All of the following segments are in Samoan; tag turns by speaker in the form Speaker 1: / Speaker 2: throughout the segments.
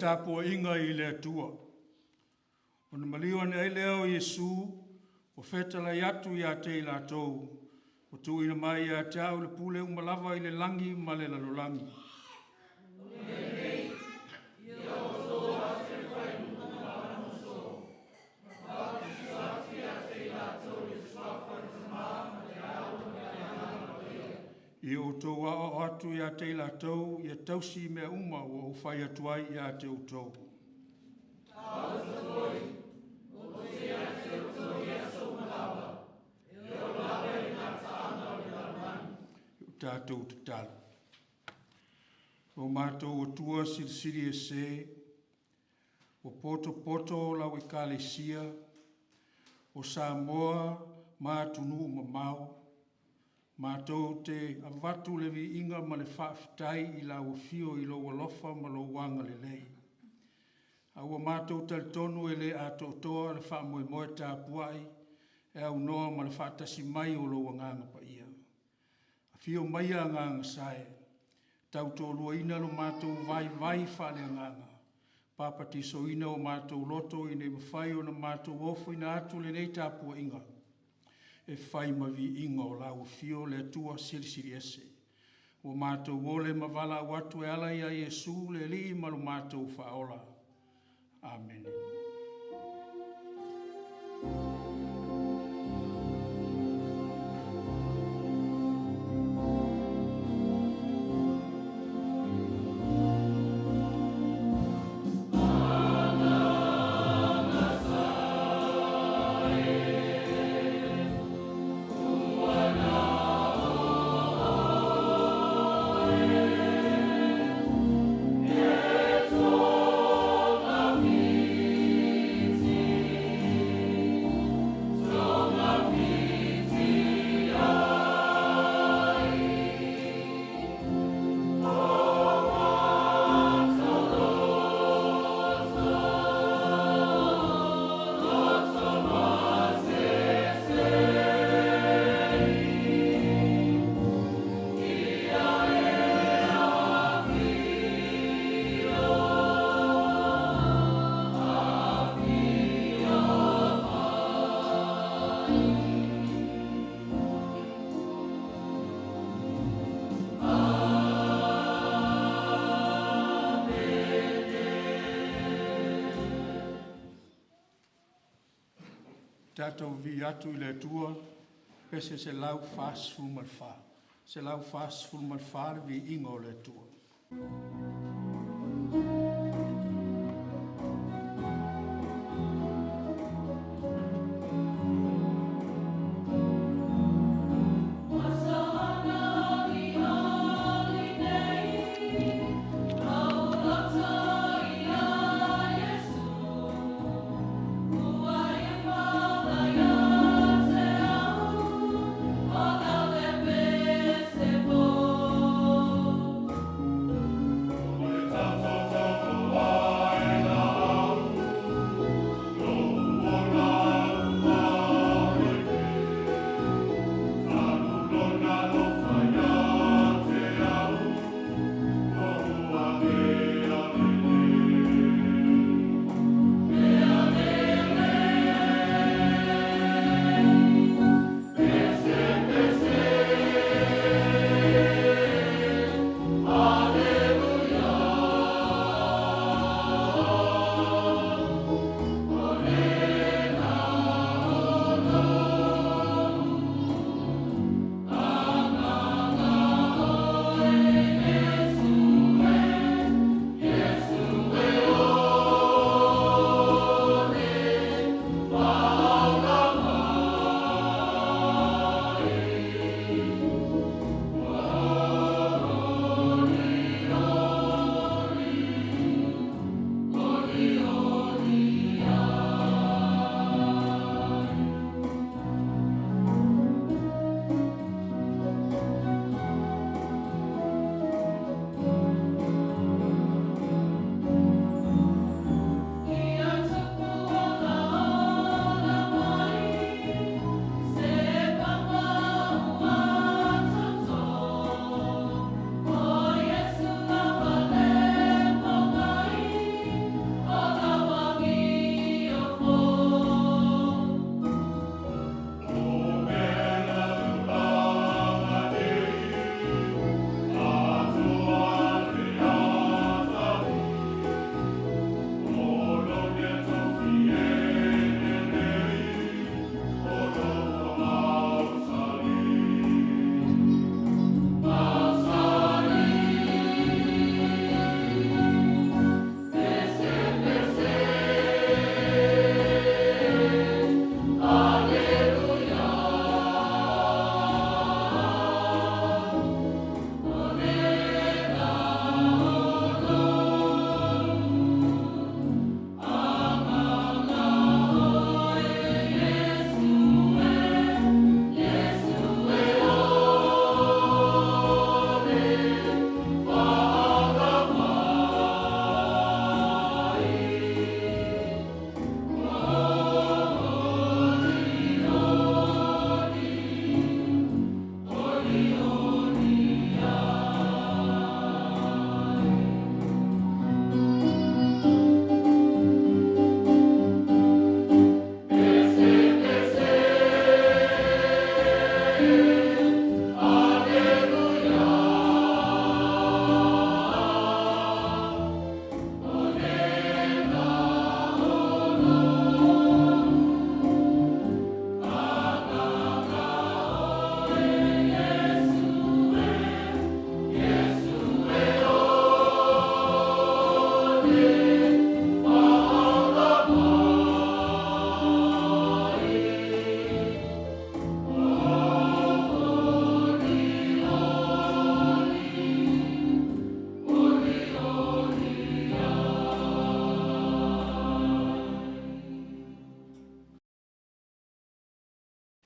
Speaker 1: Tapuaiga i le Atua. Ona maliu ane ai lea o Iesu, ua fetalai atu ia te i latou, ua tuuina mai ia te au le pule uma lava i le lagi ma le lalolagi. Ia outou aoao atu ia te i latou ia tausi mea uma ua ou fai atu ai ia te outou. O tatou tatalo. O matou Atua Silisili Ese, ua potopoto lau Ekalesia o Samoa ma atunuu mamao, matou te avatu le viiga ma le faafetai i lau afio i lou alofa ma lou agalelei, a ua matou talitonu e le atoatoa le faamoemoe tapuai e aunoa ma le faatasi mai o lou Agaga Paia. Afio maia Agaga Sae, tautoaluaina lo matou vaivai faaleagaga, papatisoina o matou loto ina ia mafai ona matou ofoina atu lenei tapuaiga e fai ma viiga o lau afio le Atua Silisili Ese. Ua matou ole ma valaau atu e ala ia Iesu le Alii ma lo matou Faaola. Amene. Tatou viia atu i le Atua, pese 144, 144 le viiga o le Atua.
Speaker 2: Ua soona olioli nei lou loto ia Iesu, ua ia fola ia te au o lau le pese fou.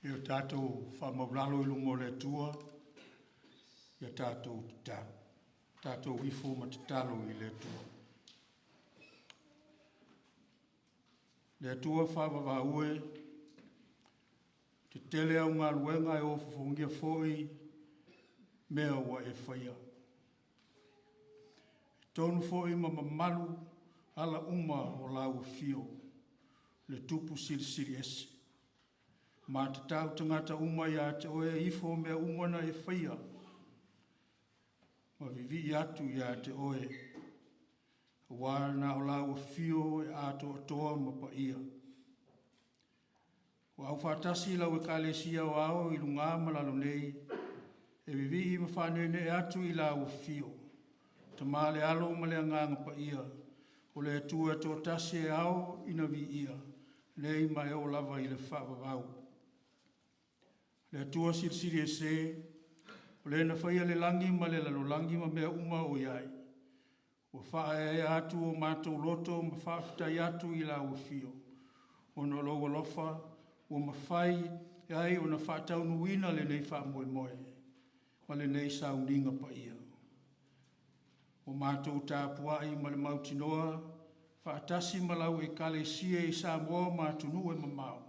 Speaker 1: Ia o tatou faamaualalo i luma o le Atua, ia tatou tatalo. Tatou ifo ma tatalo i le Atua. Le Atua faavavau e, tetele au galuega e ofofogia foi mea ua e faia. E tonu foi ma mamalu ala uma o lau afio, le Tupu Silisili Ese. Matatau tagata uma ia te Oe e ifo mea uma na e faia, ma vivii atu ia te Oe, aua na o lau afio e atoatoa ma paia. Ua aufaatasi lau Ekalesia Aoao i luga ma lalo nei, e vivii ma faaneenee atu i lau afio, Tama le Alo ma le Agaga Paia, o le Atua e toatasi e ao ina viia, nei ma e oo lava i le faavavau. Le Atua Silisili Ese, o Le na faia le lagi ma le lalolagi ma mea uma o i ai, ua faaeaea atu o matou loto ma faafetai atu i lau afio, ona o lou alofa ua mafai ai ona faataunuuina lenei faamoemoe ma lenei sauniga paia. Ua matou tapuai ma le mautinoa faatasi ma lau Ekalesia i Samoa ma atunuu e mamao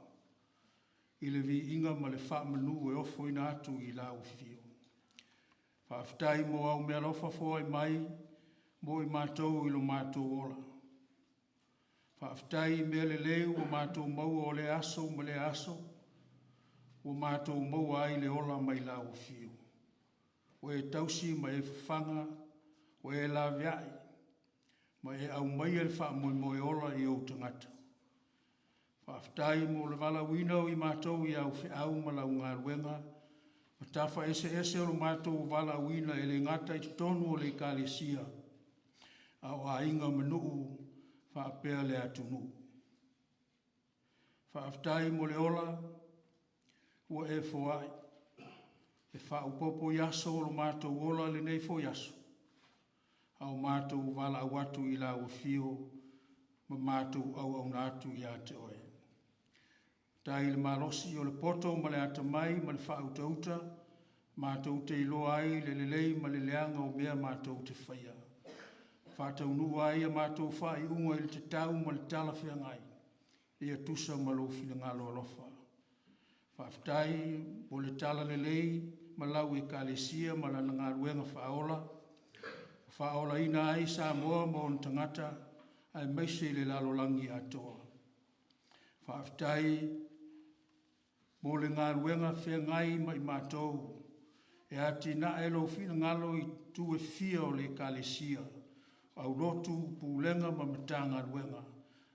Speaker 1: i le viiga ma le faamanu e ofoina atu i lau afio. Faafetai mo au meaalofa foai mai mo i matou i lo matou ola. Faafetai i mea lelei ua matou maua o lea aso ma lea aso, ua matou maua ai le ola mai lau afio. Ua e tausi ma e fafaga, ua e laveai ma e aumaia le faamoemoe ola i ou tagata. Faafetai mo le valaauina o i matou i au feau ma lau galuega ma tafa eseese o lo matou valaauina e le gata i totonu o le Ekalesia, a o aiga ma nuu faapea le atunuu. Faafetai mo le ola ua e foai, e faaopoopo i aso o lo matou ola i lenei foi aso, a o matou valaau atu i lau afio ma matou auauna atu ia te Oe. Faafetai i le malosi o le poto ma le atamai ma le faautauta matou te iloa ai le lelei ma le leaga o mea matou te faia, faataunuu ai a matou faaiuga i le tatau ma le talafeagai, ia tusa ma lou finagalo alofa. Faafetai mo le talalelei ma lau Ekalesia ma lana galuega faaola, ua faaolaina ai Samoa ma ona tagata aemaise i le lalolagi atoa. Faafetai mo le galuega feagai ma i matou e atinae lou finagalo i itu e fia o le Ekalesia, o aulotu, Pulega ma Matagaluega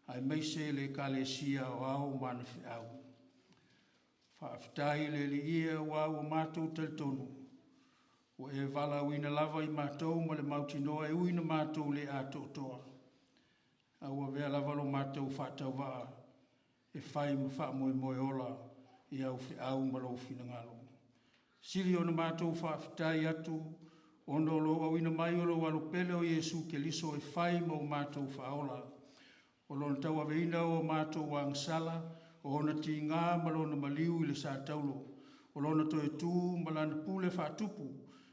Speaker 1: aemaise le Ekalesia Aoao ma ana feau. Faafetai le Alii e aua ua matou talitonu ua e valaauina lava i matou ma le mautinoa e ui ina matou le atoatoa, a ua avea lava lo matou faatauvaa e fai ma faamoemoe ola i au feau ma lou finagalo. Sili ona matou faafetai atu ona o lou auina mai o lou Alo pele o Iesu Keriso e fai ma o matou Faaola, o Lona tauaveina o a matou agasala, o Ona tiga ma Lona maliu i le sa taulo, o Lona toe tu ma Lana pule faatupu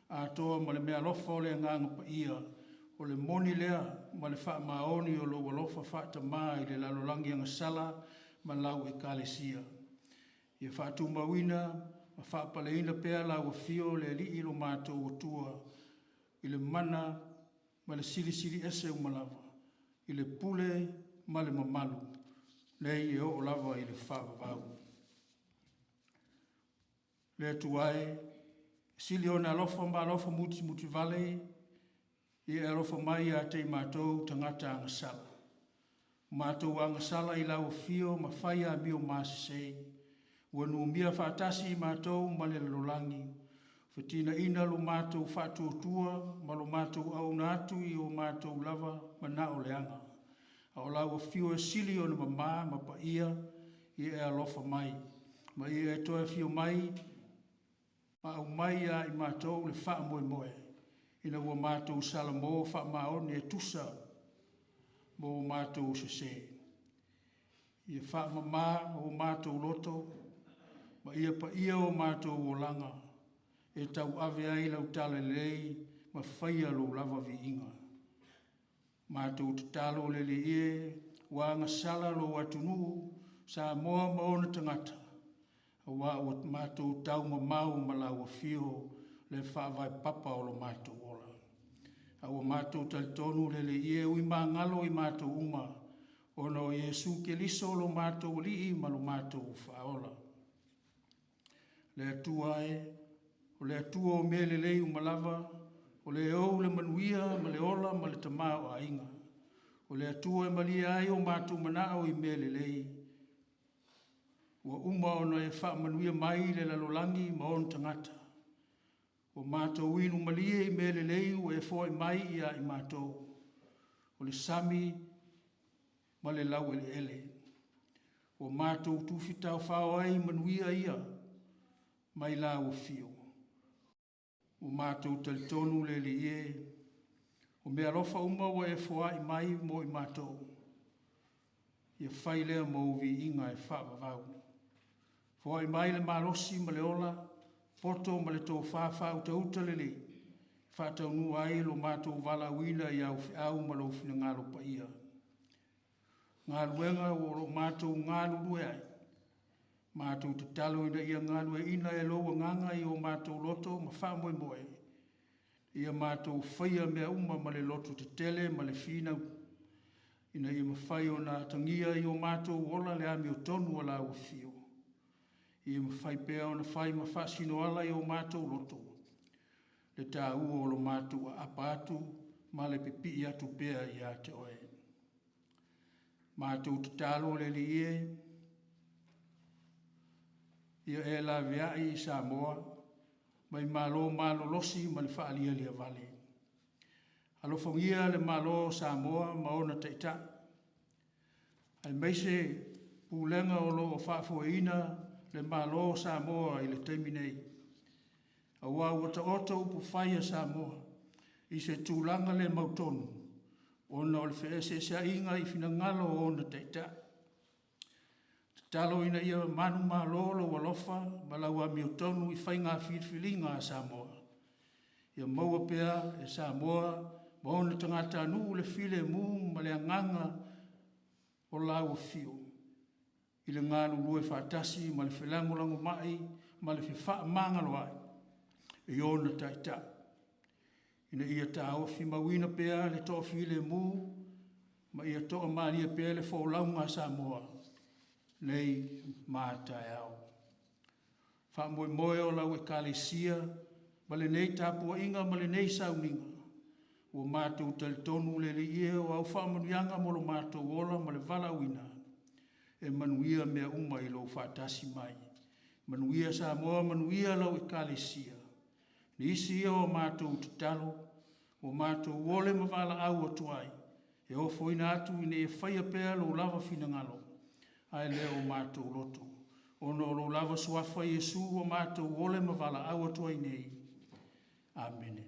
Speaker 1: atoa ma le meaalofa o le Agaga Paia, o le moni lea ma le faamaoni o lou alofa faatama i le lalolagi agasala ma lau Ekalesia. Ia faatumauina ma faapaleina pea lau afio le Alii lo matou Atua i le mana ma le silisili ese uma lava, i le pule ma le mamalu, nei e oo lava i le faavavau. Le Atua e, e sili ona alofa ma alofa mutimutivale, ia e alofa mai ia te i matou tagata agasala. Ua matou agasala i lau afio ma fai amio masese, ua numia faatasi i matou ma le lalolagi, fetinaiga lo matou faatuatua ma lo matou auauna atu i o matou lava manao leaga. A o lau afio e sili ona mama ma paia, ia e alofa mai, ma ia e toe afio mai ma aumai ia i matou le faamoemoe, ina ua matou salamo faamaoni e tusa ma o matou sese. Ia faamama o matou loto. Ma ia paia o matou olaga e tauave ai lau talalelei ma faia lou lava viiga. Matou tatalo le Alii e, ua agasala lou atunuu Samoa ma ona tagata, auā ua matou taumamao ma lau afio le faavae papa o lo matou ola. A ua matou talitonu le Alii e, e ui magalo i matou uma ona o Iesu Keriso lo matou Alii ma lo matou Faaola. Le Atua e, o le Atua o mea lelei uma lava, o Le ou le manuia ma le ola ma le tamaoaiga, o le Atua e malie ai o matou manao i mea lelei, ua uma ona e faamanuia mai i le lalolagi ma ona tagata. Ua matou inu malie i mea lelei ua e foai mai ia i matou, o le sami ma le laueleele. Ua matou tufi taofao ai i manuia ia mai lau afio. Ua matou talitonu le Alii e, o meaalofa uma ua e foai mai mo i matou, ia fai lea mo ou viiga e faavavau. Foai mai le malosi ma le ola, poto ma le tofa faautauta lelei, e faataunuu ai lo matou valaauina i au feau ma lou finagalo paia. Galuega o lo o matou galulue ai, matou tatalo ina ia galueaiina e lou Agaga i o matou loto ma faamoemoe, ia matou faia mea uma ma le lototetele ma le finau, ina ia mafai ona atagia i o matou ola le amiotonu a lau afio. Ia mafai pea ona fai ma faasinoala i o matou loto le taua o lo matou aapa atu ma le pipii atu pea ia te Oe. Matou tatalo le Alii e, ia e laveai i Samoa mai malo malolosi ma le faalialiavale. Alofagia le Malo o Samoa ma ona taitai, aemaise pulega o lo o faafoeina le Malo o Samoa i le taimi nei, aua ua taoto upufai a Samoa i se tulaga le mautonu ona o le feeseeseaiga i finagalo o ona taitai. Tatalo ina ia manumalo lou alofa ma lau amiotonu i faiga filifiliga a Samoa. Ia maua pea e Samoa ma ona tagatanuu le filemu ma le agaga o lau afio i le galulue faatasi ma le felagolagomai ma le fefaamagaloai i ona taitai, ina ia taofimauina pea le toafilemu ma ia toamalie pea le folauga a Samoa nei ma a taeao. Faamoemoe o lau Ekalesia ma lenei tapuaiga ma lenei sauniga, ua matou talitonu le Alii e, o au faamanuiaga mo lo matou ola ma le valaauina, e manuia mea uma i lou faatasi mai. Manuia Samoa, manuia lau Ekalesia. Nisi ia o a matou tatalo ua matou ole ma valaau atu ai, e ofoina atu ina ia faia pea lou lava finagalo ae le o matou loto. Ona o lou lava suafa Iesu ua matou ole ma valaau atu ai nei. Amene.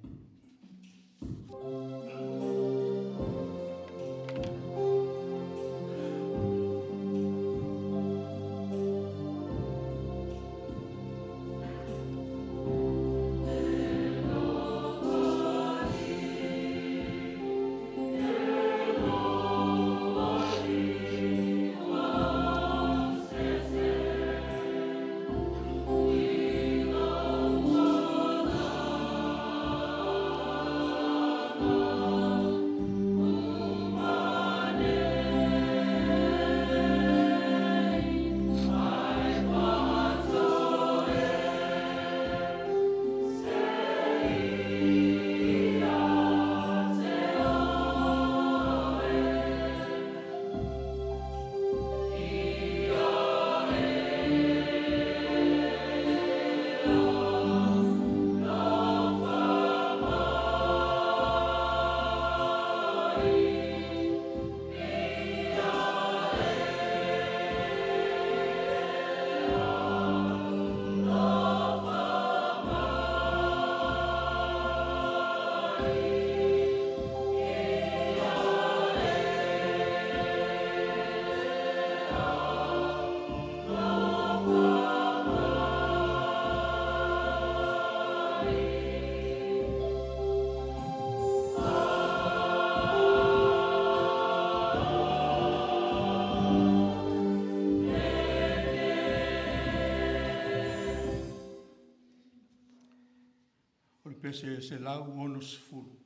Speaker 1: pese e 160.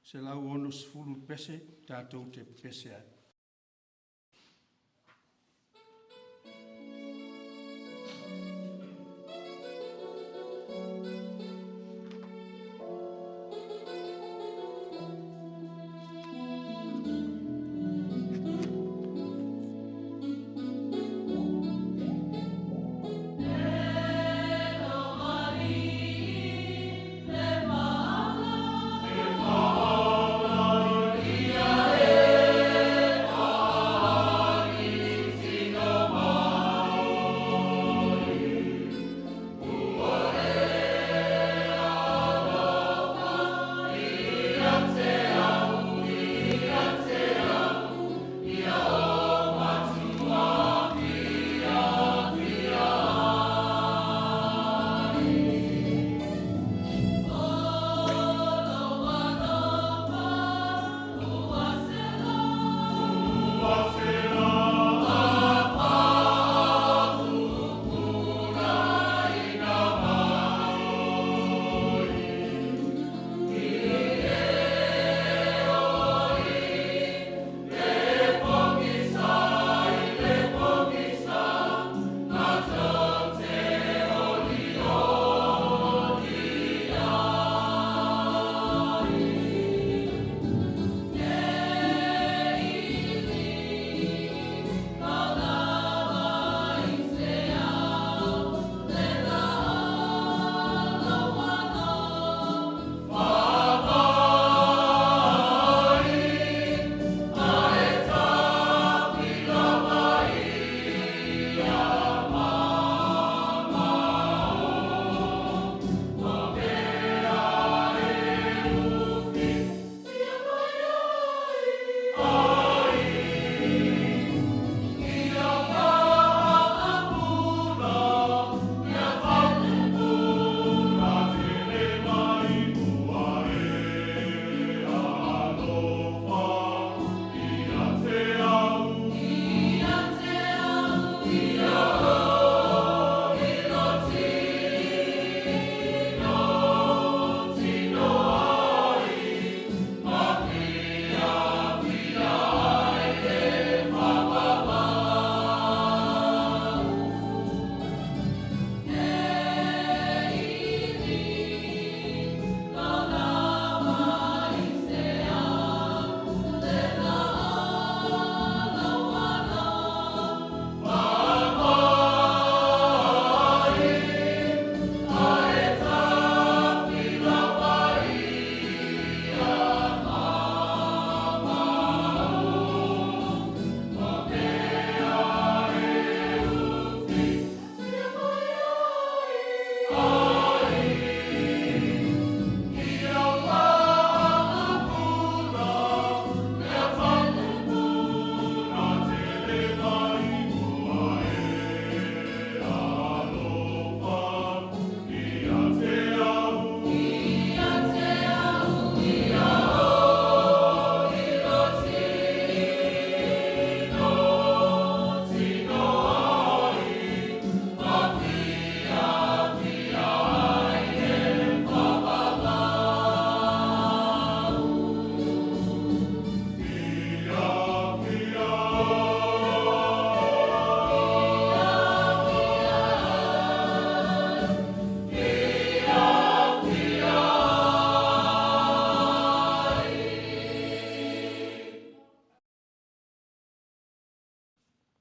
Speaker 1: 160 le pese tatou te pepese ai.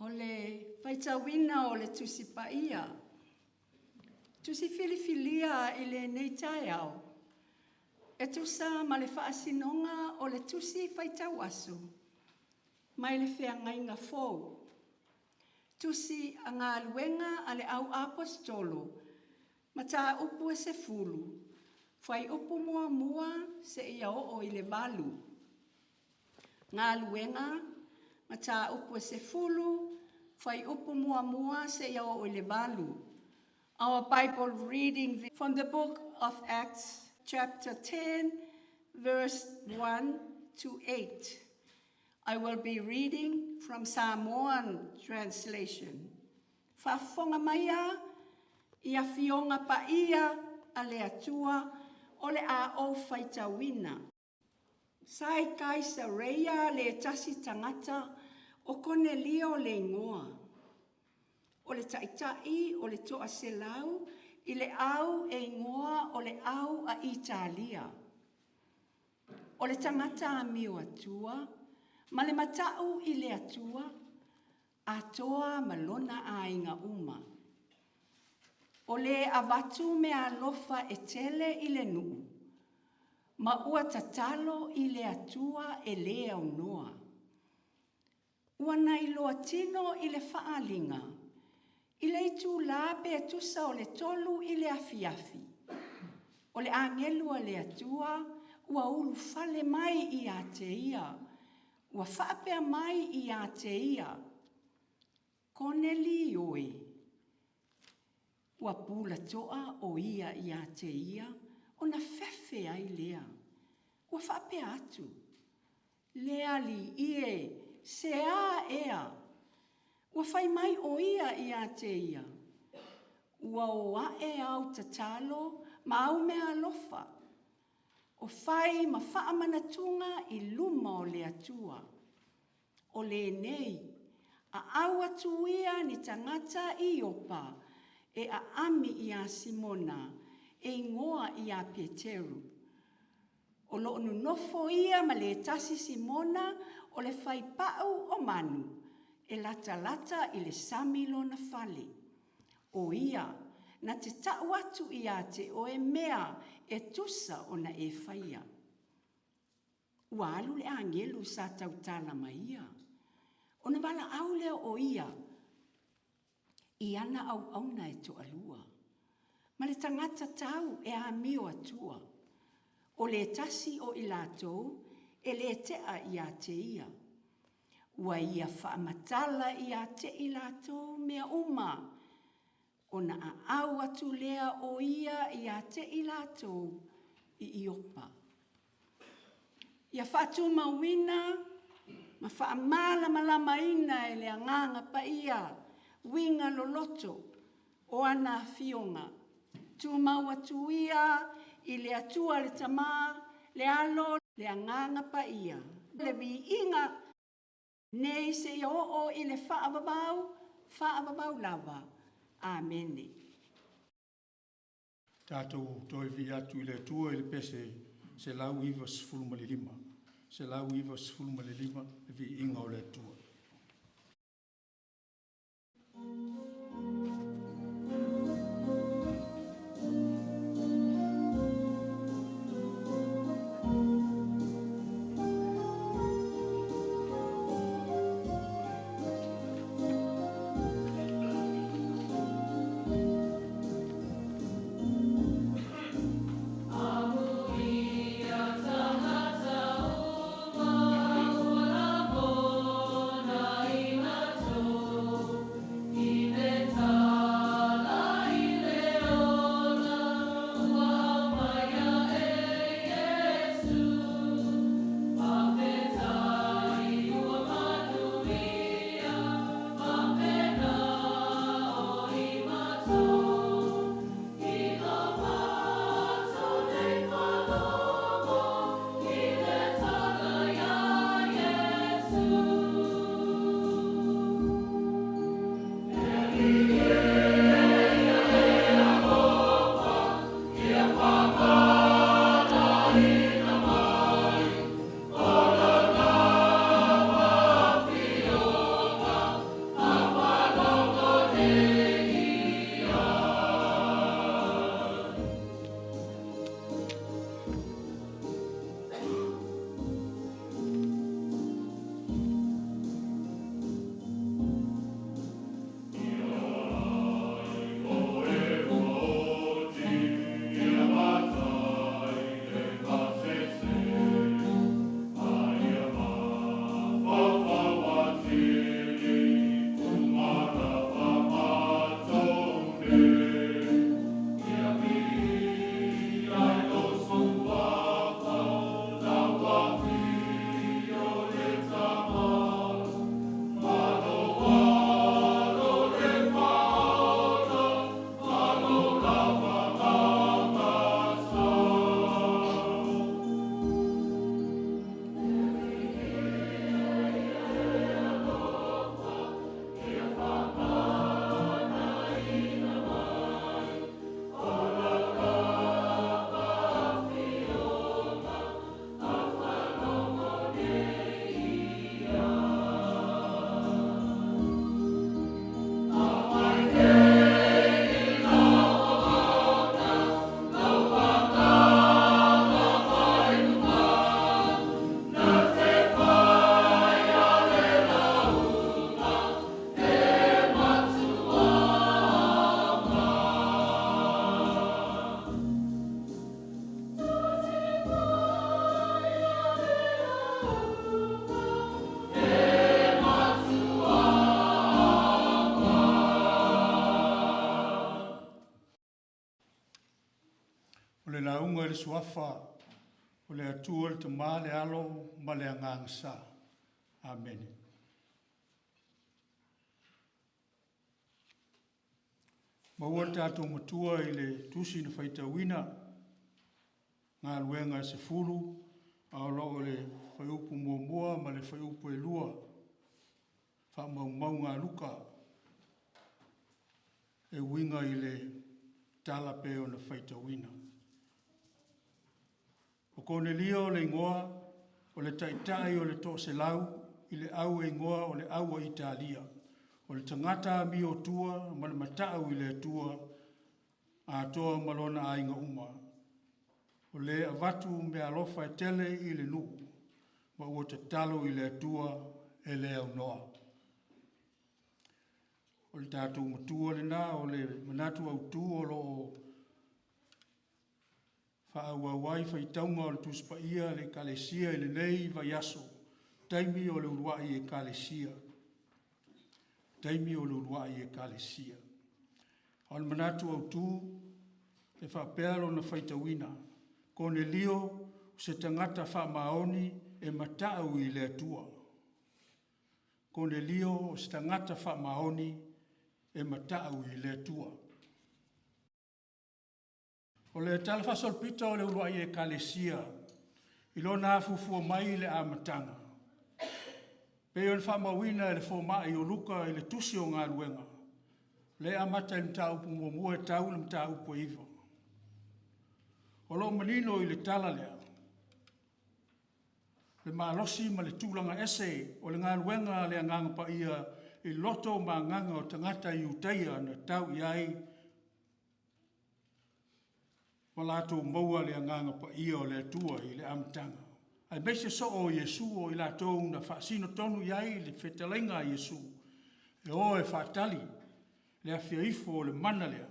Speaker 3: O le faitauina o le Tusi Paia. Tusi filifilia i lenei taeao, e tusa ma le faasinoga o le Tusi Faitau Aso mai le Feagaiga Fou. Tusi a Galuega a le Au Aposetolo, mataupu e 10, fuaiupu 1 seia oo i le 8. Galuega, mataupu e 10, fuaiupu 1 seia oo i le 8. Our Bible reading from the book of Acts, chapter 10, verse 1 to 8. I will be reading from Samoan translation. Faafofoga maia i afioga paia a le Atua. o le a ou faitauina. Sa i Kaisareia le tasi tagata o Konelio le igoa. O le taitai o le toa selau i le au e igoa o le au a Italia. O le tagata amio atua ma le mata'u i le Atua, atoa ma lona aiga uma. O le avatu meaalofa e tele i le nuu, ma ua tatalo i le Atua e lē aunoa. Ua na iloa tino i le faaaliga, i le itulā pe tusa o le 3 i le afiafi, o le agelu a le Atua ua ulufale mai ia te ia, ua faapea mai ia te ia, Konelio e. Ua pulatoa o ia ia te ia, ona fefe ai lea. Ua faapea atu, Le Alii e, se a ea? Ua fai mai o ia ia te ia, Ua o ae au tatalo ma au meaalofa, o fai ma faamanatuga i luma o le Atua. O lenei, aau atu ia ni tagata i Iopa e aami iā Simona, e igoa iā Peteru. O loo nonofo ia ma le tasi Simona o le faipau o manu, e latalata i le sami lona fale. O ia, na te tau atu ia te oe mea e tusa ona e faia. Ua alu le agelu sa tautala ma ia. Ona valaau lea o ia i ana auauna e toalua, ma le tagata tau e amio atua. O le tasi o i latou e lē tea ia te ia. Ua ia faamatala ia te i latou mea uma, ona aau atu lea o ia ia te i latou i Iopa. Ia faatumauina ma faamalamalamaina e le Agaga Paia uiga loloto o ana afioga. Tumau atu ia i le Atua le Tama, le Alo, le Agaga Paia, le viiga nei seia oo i le faavavau, faavavau lava. Amene.
Speaker 1: Tatou toe vivii atu i le Atua i le pese 195, 195, le viiga o le Atua.
Speaker 2: Amuia tagata uma ua lagona i matou.
Speaker 1: O le lauga i le Suafa o le Atua le Tama le Alo ma le Agaga Sa. Amene. Maua le tatou Matua i le tusi na faitauina, galuega e 10, a o lo o le fuaiupu 1 ma le fuaiupu e 2, faamaumauga a Luka e uiga i le tala pei ona faitauina. O Konelio le igoa, o le taitai o le toaselau i le au e igoa o le au a Italia. O le tagata amiotua ma le mata'u i le Atua atoa ma lona aiga uma. O le avatu meaalofa e tele i le nuu, ma ua tatalo i le Atua e le aunoa. O le tatou matua lena o le manatu autu o lo o faaauau ai faitauga o le Tusi Paia a le Ekalesia i lenei vaiaso, taimi o le uluai Ekalesia. Taimi o le uluai Ekalesia. A o le manatu autu, e faapea lona faitauina, Konelio o se tagata faamaoni e mata'u i le Atua. Konelio o se tagata faamaoni e mata'u i le Atua. O le talafaasolopito o le uluai Ekalesia i lona afuafua mai i le amataga, pei ona faamauina e le fomai o Luka i le tusi o Galuega, lea e amata i le mataupu 1 e tau i le mataupu e 9. O lo o manino i le tala lea, le malosi ma le tulaga ese o le galuega a le Agaga Paia i loto ma agaga o tagata Iutaia na tau i ai ma latou maua le Agaga Paia o le Atua i le amataga, aemaise soo o Iesu o i latou na faasino tonu i ai le fetalaiga a Iesu, e o e faatali le afio ifo o le mana lea,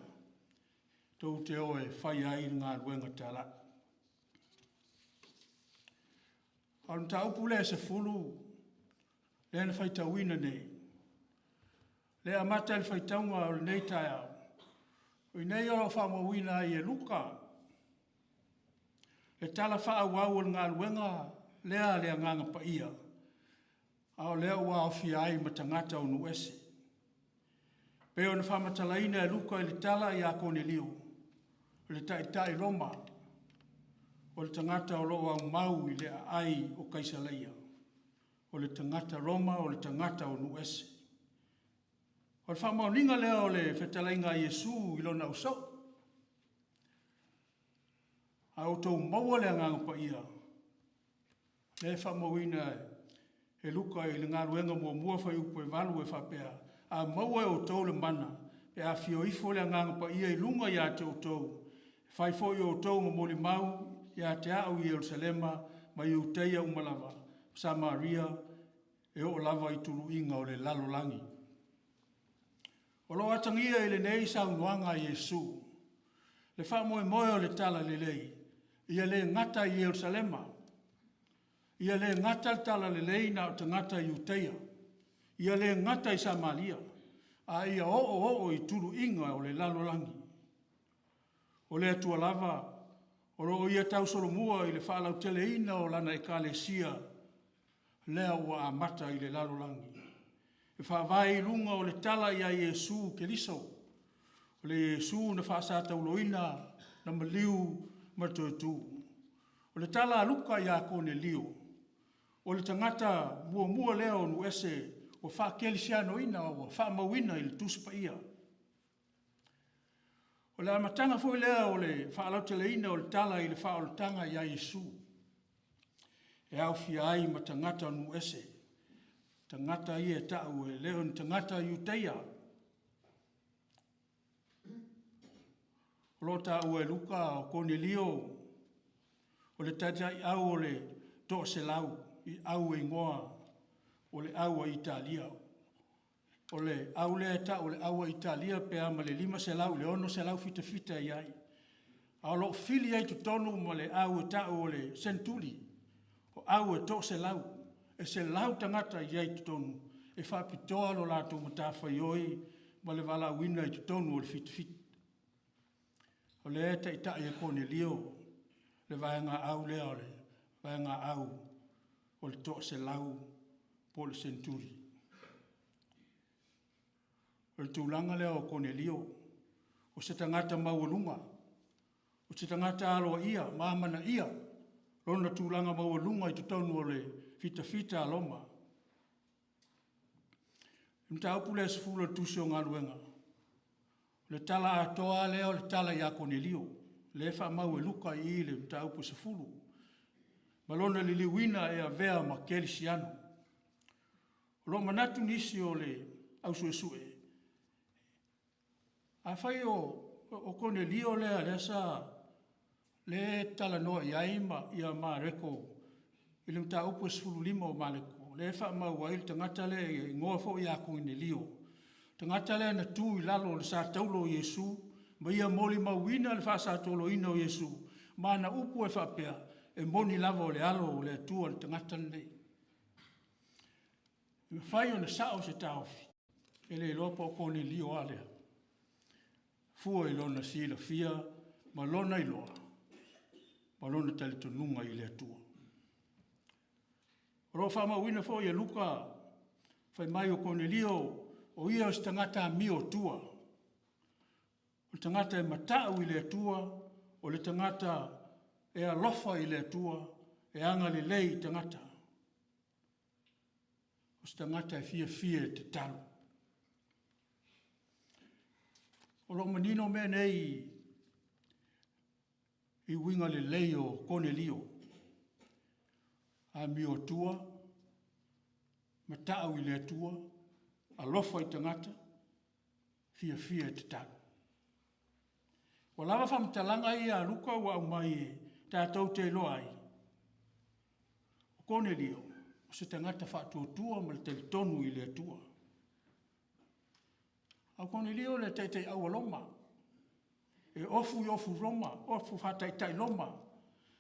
Speaker 1: tou te o e fai ai le galuega talai. A o le mataupu lea e 10 lea na faitauina nei, lea e amata i le faitauga o lenei taeao, o i inei o lo o faamauina ai e Luka le tala faaauau o le galuega lea a le Agaga Paia, a o lea ua aofia ai ma tagata o nuu ese. Pei ona faamatalaina e Luka i le tala ia Konelio, o le taitai Roma, o le tagata o lo o aumau i le aai o Kaisaleia, o le tagata Roma, o le tagata o nuu ese. O le faamaoniga lea o le fetalaiga a Iesu i lona ausoo, a outou maua le Agaga Paia, lea e faamauina e Luka i le galuega 1 fuaiupu e 8 e faapea, a maua e outou le mana, pe afifio ifo le Agaga Paia i luga ia te outou, e fai foi o outou ma molimau ia te au i Ierusalema ma Iutaia uma lava, ma Samaria, e oo lava i tuluiga o le lalolagi. O lo o atagia i lenei saunoaga a Iesu le faamoemoe o le Talalelei, ia le gata i Ierusalema, ia le gata le Talalelei na o tagata Iutaia, ia le gata i Samaria, a ia oooo i tuluiga o le lalolagi. O le Atua lava o lo o Ia tausolomua i le faalauteleina o Lana Ekalesia lea ua amata i le lalolagi, e faavae i luga o le tala ia Iesu Keriso, o le Iesu na faasatauloina, na maliu ma toe tu. O le tala a Luka ia Konelio, o le tagata muamua lea o nuu ese ua faakerisianoina ua faamauina i le Tusi Paia. O le amataga foi lea o le faalauteleina o le tala i le faaolataga ia Iesu, e aofia ai ma tagata o nuu ese, tagata ia e ta'u e le o ni tagata Iutaia. O lo o taua e Luka o Konelio o le taitaiau o le 100 i au e igoa o le au a Italia. O le au lea e ta'u o le au a Italia pe a ma le 500 i le 600 fitafita e i ai. A o lo o fili ai i totonu ma le au e ta'u o le Seneturi, o au e 100, e 100 tagata e i ai i totonu e faapitoa lo latou matafaioi ma le valaauina i totonu o le fitafita. O lea e taitai e Konelio le vaegaau lea o le vaegaau o le 100 po o le seneturi. O le tulaga lea o Konelio, o se tagata maualuga, o se tagata aloaia ma amanaia lona tulaga maualuga i totonu o le fitafita a Roma. O le mataupu lea e 10 o le Tusi o Galuega, o le tala atoa lava lea o le tala ia Konelio, lea e faamau e Luka i i le mataupu e 10, ma lona liliuina e avea ma kerisiano. O lo o manatu nisi o le ausuesue, afai o Konelio lea lea sa lea e talanoa i ai ma ia Mareko i le mataupu e 15 o Mareko, lea e faamau ai le tagata lea e igoa foi ia Konelio, tagata lea na tu i lalo o le sa taulo o Iesu ma ia molimauina le faasatoloina o Iesu, ma ana upu e faapea, e moni lava o le Alo o le Atua le tagata lenei. E mafai ona sao se taofi, e le iloa po o Konelio a lea, fua i lona silafia ma lona iloa, ma lona talitonuga i le Atua. O lo o faamauina foi e Luka, fai mai o Konelio, o ia o se tagata amiotua, o le tagata e matau i le Atua, o le tagata e alofa i le Atua, e agalelei i tagata. O se tagata e fiafia e tatalo. O lo o manino mea nei i uiga lelei o Konelio, amiotua, matau i le Atua, alofa i tagata, fiafia e tatalo. Ua lava faamatalaga ia a Luka ua aumai e tatou te iloa ai, o Konelio, o se tagata faatuatua ma le talitonu i le Atua. A o Konelio o le taitaiau a Roma, e ofu i ofu Roma, ofu faataitai Roma,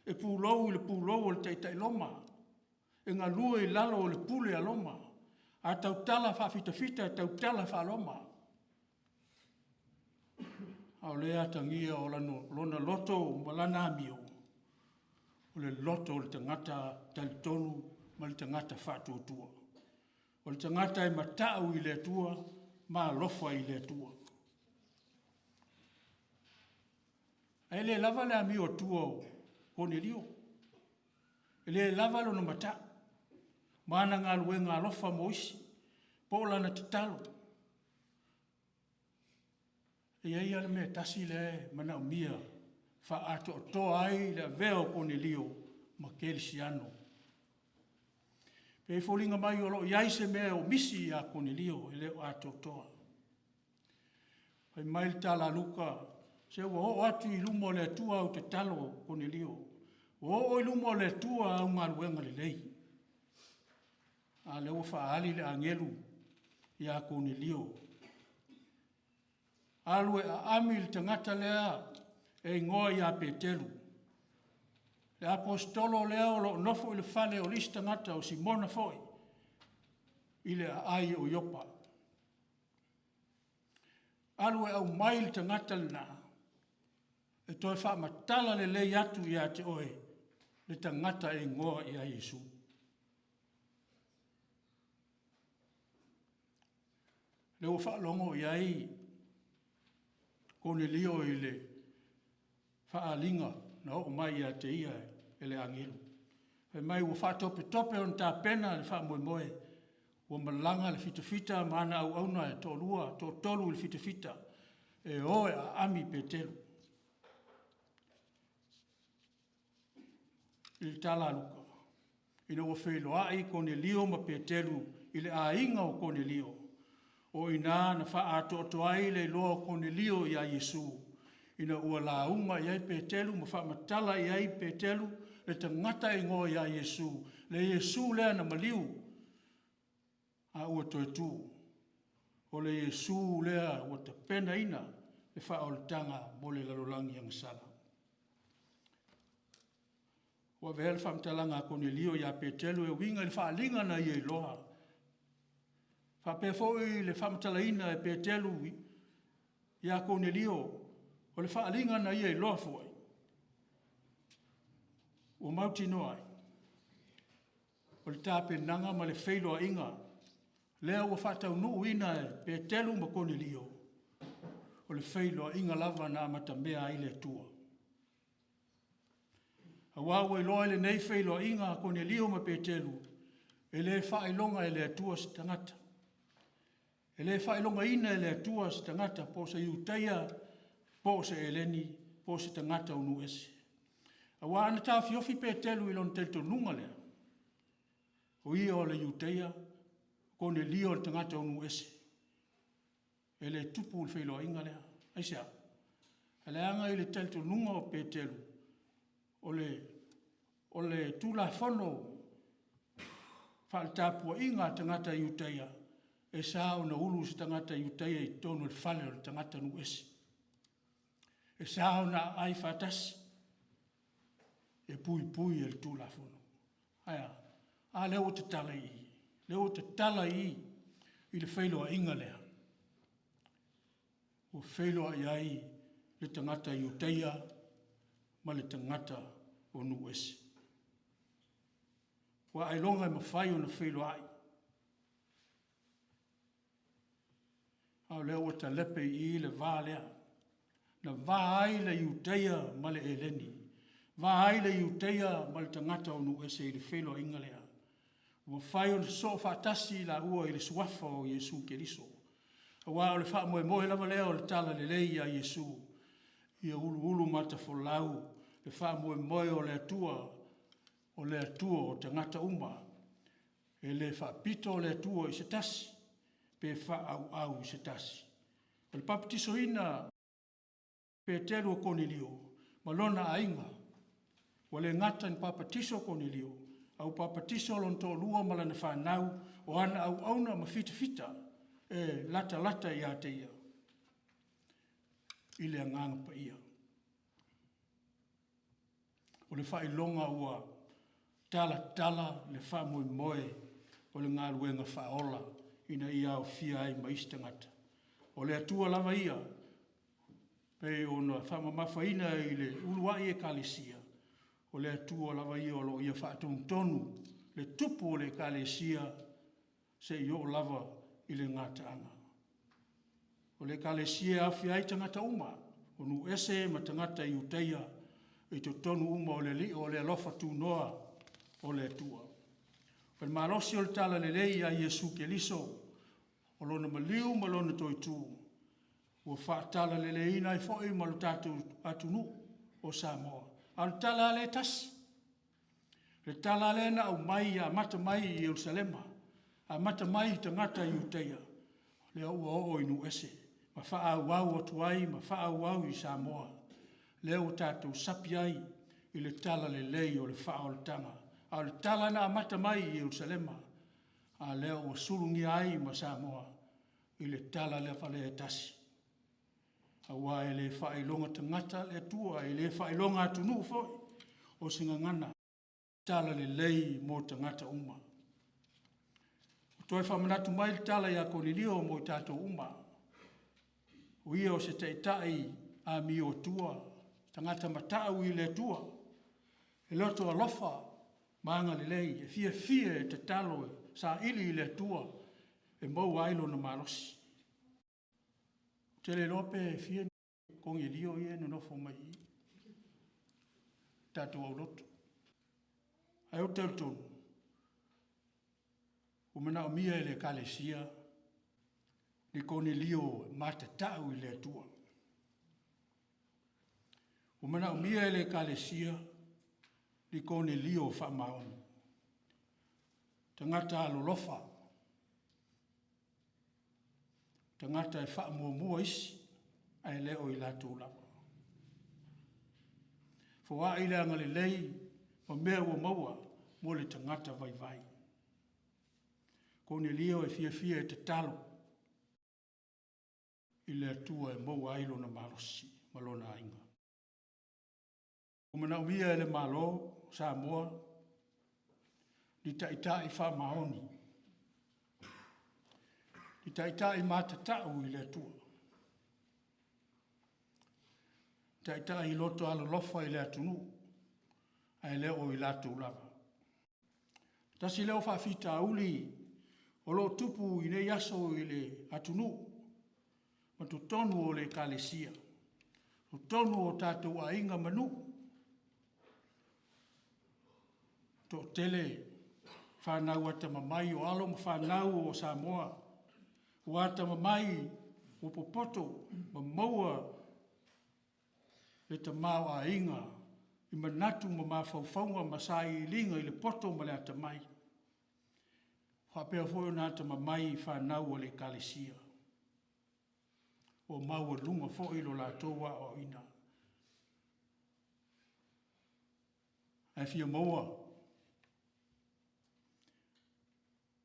Speaker 1: e pulou i le pulou a le taitai Roma, e galue i lalo o le pule a Roma. A tautala faafitafita, e tautala faa-Roma. A o lea e atagia o lona loto ma lana amio, o le loto o le tagata talitonu ma le tagata faatuatua. O le tagata e matau i le Atua ma alofa i le Atua. Ae le lava le amio atu o Konelio, e le lava lona matau ma ana galuega alofa mo isi, po o lana tatalo. E i ai lava le mea e tasi lea e manaomia faaatoatoa ai le avea o Konelio ma kerisiano. E foliga mai o lo o i ai se mea o misi ia Konelio e le o atoatoa. Fai mai le tala a Luka, se ua oo atu i luma o le Atua au tatalo Konelio. Ua oo i luma o le Atua au galuega lelei. A lea ua faaali le agelu ia Konelio. Alu e aami le tagata lea e igoa ia Peteru. Le aposetolo lea o lo o nofo i le fale o le isi tagata o Simona foi i le aai o Iopa. Alu e aumai le tagata lena e toe faamatala lelei atu ia te oe le tagata e igoa ia Iesu. Lea ua faalogo i ai Konelio i le faaaliga na oo mai ia te ia e le agelu. Fai mai ua faatopetope ona tapena le faamoemoe, ua malaga le fitafita ma ana auauna e toalua, toatolu i le fitafita, e o e aami Peteru. I le tala a Luka, ina ua feiloai Konelio ma Peteru i le aiga o Konelio, o i ina na faaatoatoa ai le iloa o Konelio ia Iesu, ina ua lauga i ai Peteru ma faamatala i ai Peteru le tagata e igoa ia Iesu, le Iesu lea na maliu a ua toe tu. O le Iesu lea ua tapenaina le faaolataga mo le lalolagi agasala. Ua avea le faamatalaga a Konelio ia Peteru e uiga i le faaaliga na ia iloa. Faapea foi le faamatalaina e Peteru ia Konelio. O le faaaliga na ia iloa foi, ua mautinoa ai, o le tapenaga ma le feiloaiga lea ua faataunuuina e Peteru ma Konelio, o le feiloaiga lava na amatamea ai le Atua. Aua ua iloa i lenei feiloaiga a Konelio ma Peteru, e le faailoga e le Atua se tagata. E le faailogaina e le Atua se tagata po o se Iutaia, po o se Eleni, po o se tagata o nuu ese. Aua ana taofiofi Peteru i lona talitonuga lea, o ia o le Iutaia, o Konelio o le tagata o nuu ese, e le tupu le feiloaiga lea. Aisea? Leaga i le talitonuga o Peteru, o le o le Tulafono faale-tapuaiga a tagata Iutaia, e sa ona ulu se tagata Iutaia i totonu o le fale o le tagata nuu ese. E sa ona aai faatasi, e puipui e le Tulafono. Ae a? A lea ua tatala i i, lea ua tatala i i i le feiloaiga lea, ua feiloai ai le tagata Iutaia ma le tagata o nuu ese. Ua ailoga e mafai ona feiloai, a o lea ua talepe i i le va lea, na va ai le Iutaia ma le Eleni, va ai le Iutaia ma le tagata o nuu ese i le feiloaiga lea. Ua mafai ona sosoo faatasi i laua i le Suafa o Iesu Keriso. Aua o le faamoemoe lava lea o le Talalelei ia Iesu, ia uluulumatafolau le faamoemoe o le Atua, o le Atua o tagata uma. E le faapito le Atua i se tasi, pe faaauau i se tasi. O le papatisoina Peteru o Konelio ma lona aiga, ua le gata ina papatiso Konelio, a ua papatiso lona toalua ma lana fanau, o ana auauna ma fitafita e latalata ia te ia i le Agaga Paia. O le faailoga ua talatala le faamoemoe o le galuega faaola ina ia aofia ai ma isi tagata. O le Atua lava ia, pei ona faamamafaina i le uluai Ekalesia, o le Atua lava ia o lo o Ia faatonutonu le tupu o le Ekalesia seia oo lava i le gataaga. O le Ekalesia e aofia ai tagata uma, o nuu ese ma tagata Iutaia i totonu uma o le Alii o le alofa tunoa o le Atua. O le malosi o le Talalelei ia Iesu Keriso, o Lona maliu ma Lona toitu, ua faatalaleleiina ai foi ma lo tatou atunuu o Samoa. A o le tala lava lea e tasi, le tala lea na aumai e amata mai i Ierusalema, amata mai i tagata Iutaia, lea ua oo i nuu ese, ma faaauau atu ai ma faaauau i Samoa, lea ua tatou sapi ai i le talalelei o le faaolataga. A o le tala na amata mai i Ierusalema, a lea ua sulugia ai ma Samoa i le tala lava lea e tasi. Aua e le faailoga tagata le Atua, e le faailoga atunuu foi, o se gagana talalelei mo tagata uma. Ua toe faamanatu mai le tala ia Konelio mo i tatou uma, o ia o se taitai amiotua, tagata matau i le Atua, e loto alofa ma agalelei, e fiafia e tatalo e saili i le Atua e maua ai lona malosi. Ou te le iloa pe fia Konelio ia e nonofo mai i i, tatou aulotu. Ae ou te talitonu, ua manaomia e le Ekalesia ni Konelio e matatau i le Atua. Ua manaomia e le Ekalesia ni Konelio faamaoni, tagata alolofa, tagata e faamuamua isi ae le o i latou lava. Foai le agalelei ma mea ua maua mo le tagata vaivai. Konelio e fiafia e tatalo i le Atua e maua ai lona malosi ma lona aiga. Ua manaomia e le Malo o Samoa ni taitai faamaoni, ni taitai matatau i le Atua. Taitai loto alolofa i le atunuu, ae le o i latou lava. Tasi lea o faafitauli o lo o tupu i nei aso i le atunuu ma totonu o le Ekalesia, totonu o tatou aiga ma nuu. Toatele fanau atamamai o alo ma fanau o Samoa, ua atamamai, ua popoto ma maua le tamaoaiga i manatu ma mafaufauga ma sailiiliga i le poto ma le atamai, faapea foi ona atamamai i fanau a le Ekalesia. Ua maualuga foi lo latou aoaoina, ae fia maua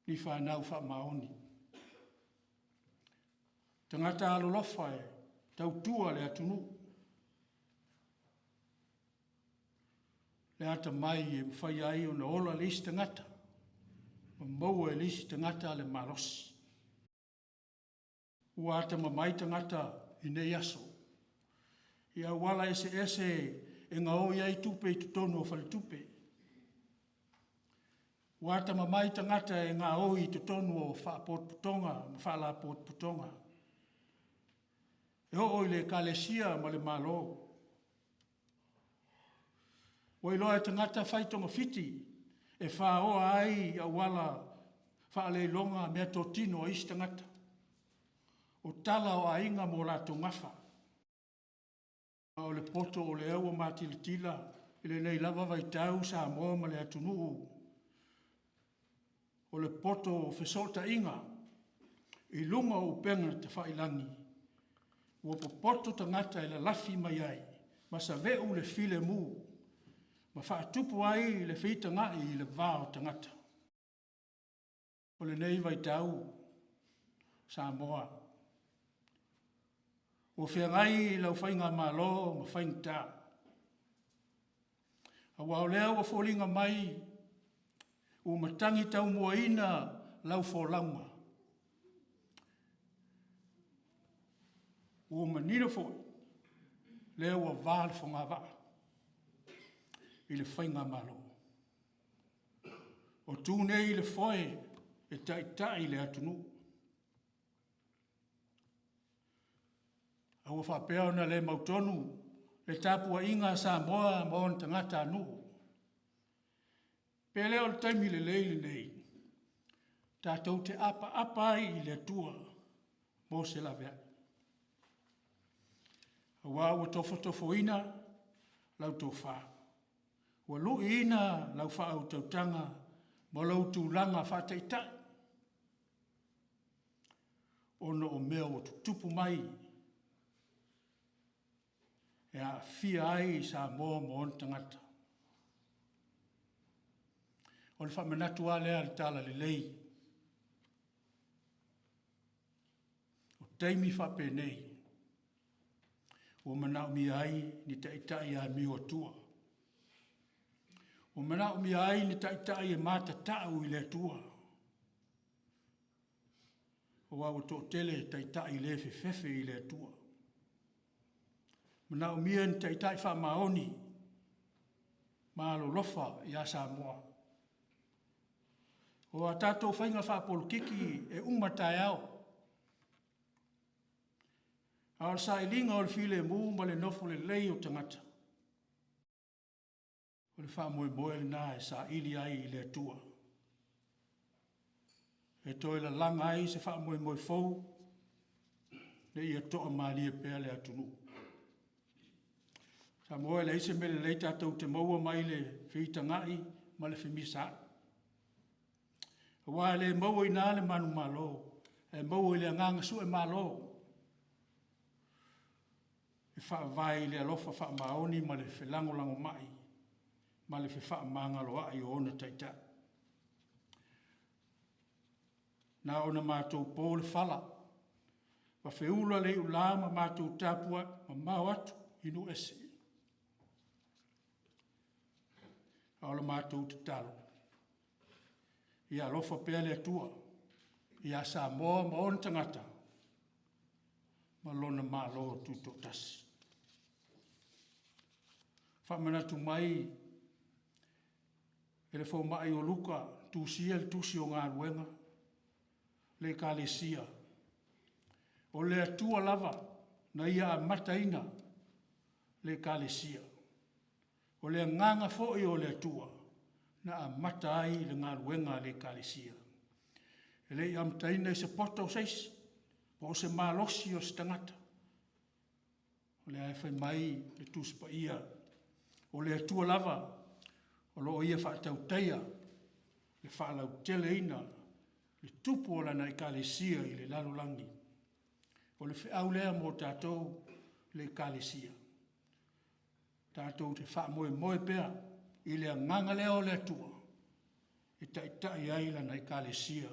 Speaker 1: ni fanau faamaoni, tagata alolofa e tautua le atunuu, le atamai e mafai ai ona ola le isi tagata ma maua e le isi tagata le malosi. Ua atamamai tagata i nei aso i auala eseese e gaoi ai tupe i totonu o faletupe. Ua atamamai tagata e gaoi i totonu o faapotopotoga ma faalapotopotoga, e oo i le Ekalesia ma le Malo. Ua iloa e tagata fai togafiti e faoa ai auala faaleiloga meatotino a isi tagata, o tala o aiga mo latou gafa. A o le poto o lea ua matilatila i lenei lava vaitau Samoa ma le atunuu, o le poto o fesootaiga i luga o upega tafailagi, ua popoto tagata e lalafi mai ai ma saveu le filemu ma faatupu ai le fitagai i le va o tagata. O lenei vaitau Samoa, ua feagai lau Faigamalo ma faigata, aua o lea ua foliga mai ua matagi taumuaina lau folauga. Ua manino foi, lea ua va le fogavaa i le Faigamalo. O tu nei i le foe e taitai le atunuu. A ua faapea ona le mautonu le tapuaiga a Samoa ma ona tagatanuu. Pe le o le taimi lelei lenei, tatou te apaapa ai i le Atua mo se laveai. Aua ua tofotofoina lau tofa, ua luiina lau faautautaga ma lou tulaga faataitai, ona o mea ua tutupu mai e aafia ai Samoa ma ona tagata. O le faamanatu lava lea o le Talalelei, o taimi faapenei, ua manaomia ai ni taitai amio atua. Ua manaomia ai ni taitai e matatau i le Atua, aua ua toatele taitai le fefefe i le Atua. Manaomia ni taitai faamaoni ma alolofa ia Samoa. O a tatou faiga faapolokiki e uma taeao, a o le sailiga o le filemu ma le nofo lelei o tagata, o le faamoemoe lena e saili ai i le Atua, e toe lalaga ai se faamoemoe fou ina ia toamalie pea le atunuu. Samoa e leai se mea lelei tatou te maua mai le fitagai ma le femisaai, aua e le maua i ina le manumalo, ae maua i le agaga suemalo e faavae i le alofa faamaoni ma le felagolagomai ma le fefaamagaloai o ona taitai. Na ona matou po le fala, ma feula le iula ma matou tapuai mamao atu i nuu ese. A o le matou tatalo, ia alofa pea le Atua ia Samoa ma ona tagata ma lona Malo Tutoatasi. Faamanatu mai e le fomai o Luka, tusia le tusi o galuega, le Ekalesia, o le Atua lava na Ia amataina le Ekalesia. O le agaga foi o le Atua na amata ai le galuega a le Ekalesia. E le i amataina i se poto o se isi, po o se malosi o se tagata. O lea e fai mai le Tusi Paia, o le Atua lava o lo o Ia faatautaia le faalauteleina le tupu o Lana Ekalesia i le lalolagi. O le feau lea mo tatou le Ekalesia. Tatou te faamoemoe pea i le agaga lea o le Atua e taitai ai Lana Ekalesia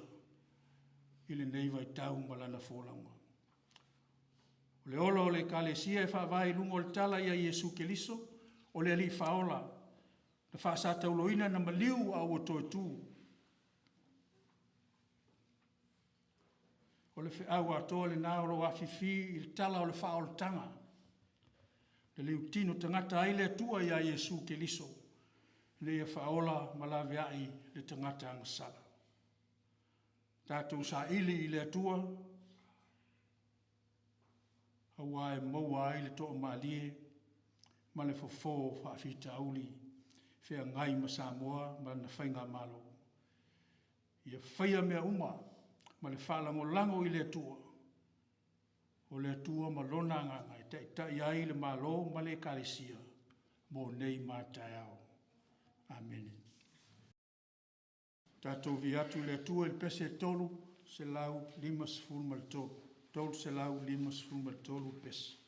Speaker 1: i lenei vaitau ma lana folauga. O le ola o le Ekalesia e faavae i luga o le tala ia Iesu Keriso o le Alii Faaola, na faasatauloina na maliu a ua toe tu. O le feau atoa lena o lo o afifi i le tala o le faaolataga, na liutino tagata ai le Atua ia Iesu Keriso, ina ia faaola ma laveai le tagata agasala. Tatou saili i le Atua, aua e maua ai le toamalie ma le fofo o faafitauli feagai ma Samoa ma lana faigamalo. Ia faia mea uma ma le faalagolago i le Atua, o le Atua ma Lona Agaga e taitai ai le Malo ma le Ekalesia mo nei ma a taeao. Amene. Tatou viia atu i le Atua i le pese 353, 353 le pese.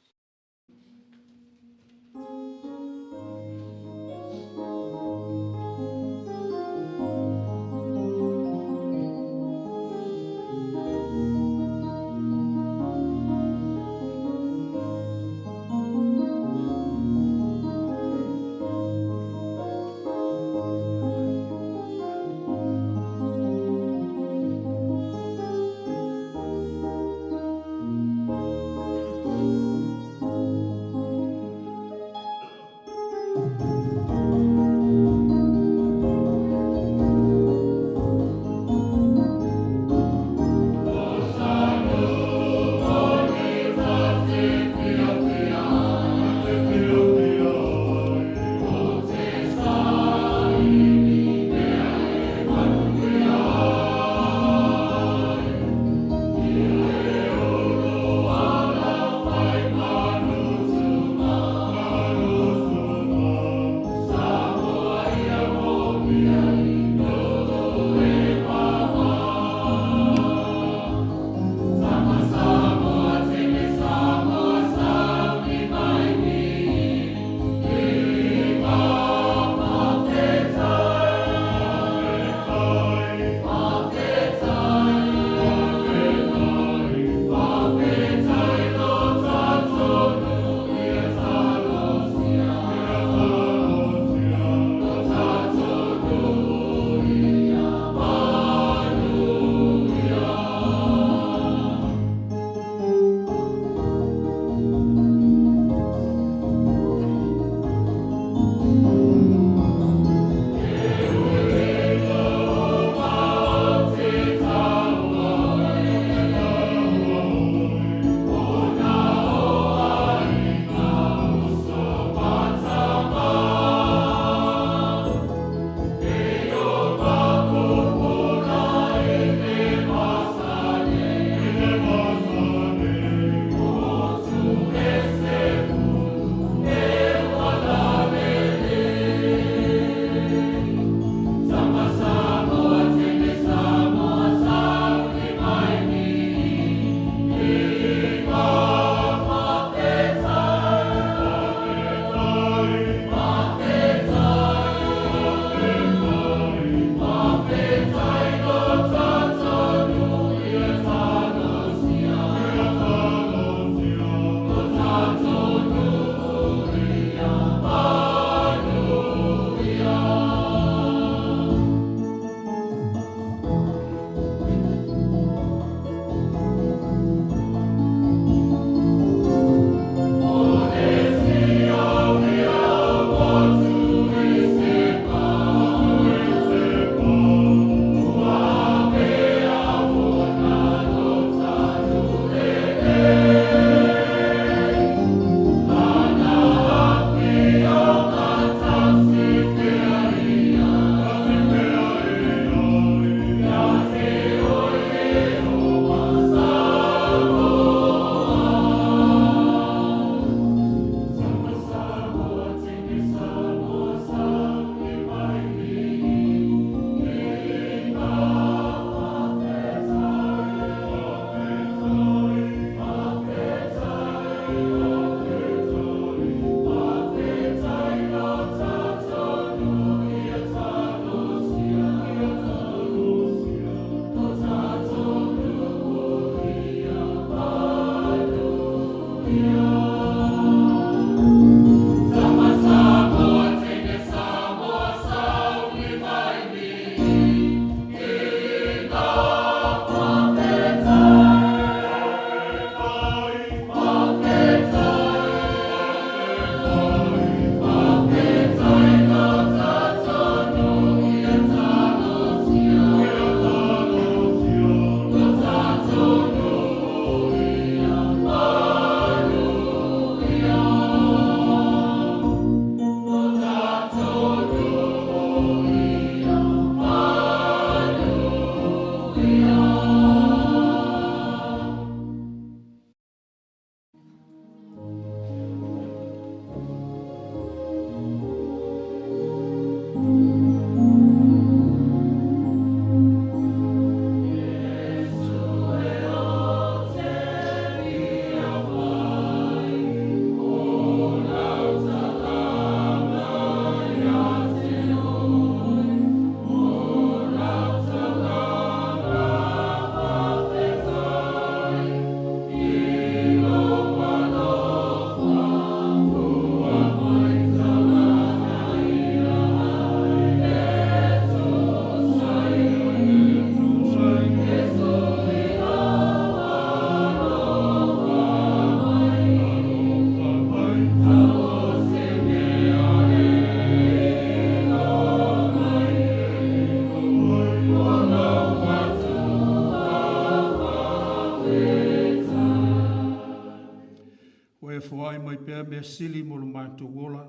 Speaker 1: mea sili mo lo matou ola,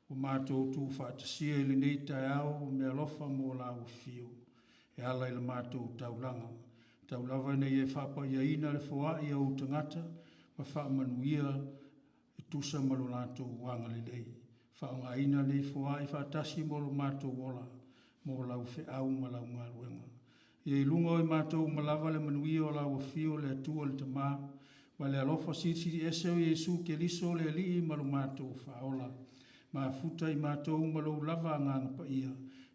Speaker 1: ua matou tuufaatasia i lenei taeao o meaalofa mo lau afio, e ala i le matou taulaga. Tau lava ina ia e faapaiaina le foai a ou tagata ma faamanuia e tusa ma lo latou agalelei. Faaaogaina nei foai faatasi mo lo matou ola, mo lau feau ma lau galuega. Ia i luga o i matou uma lava le manuia o lau afio le Atua le Tama, ma le alofa Silisili Ese o Iesu Keriso o le Alii ma lo matou Faaola, mafuta i matou ma lou lava Agaga Paia,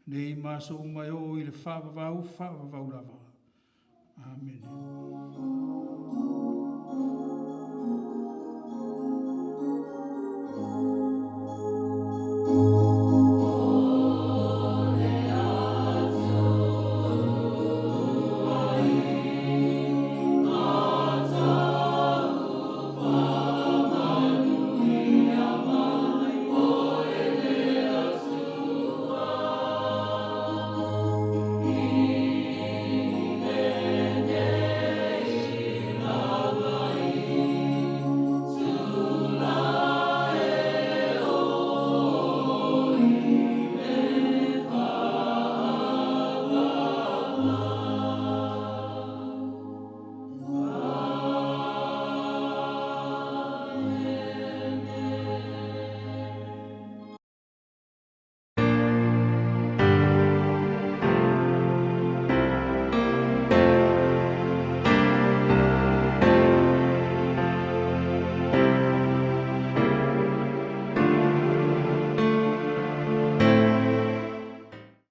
Speaker 1: nei ma aso uma e oo i le faavavau, faavavau lava. Amene.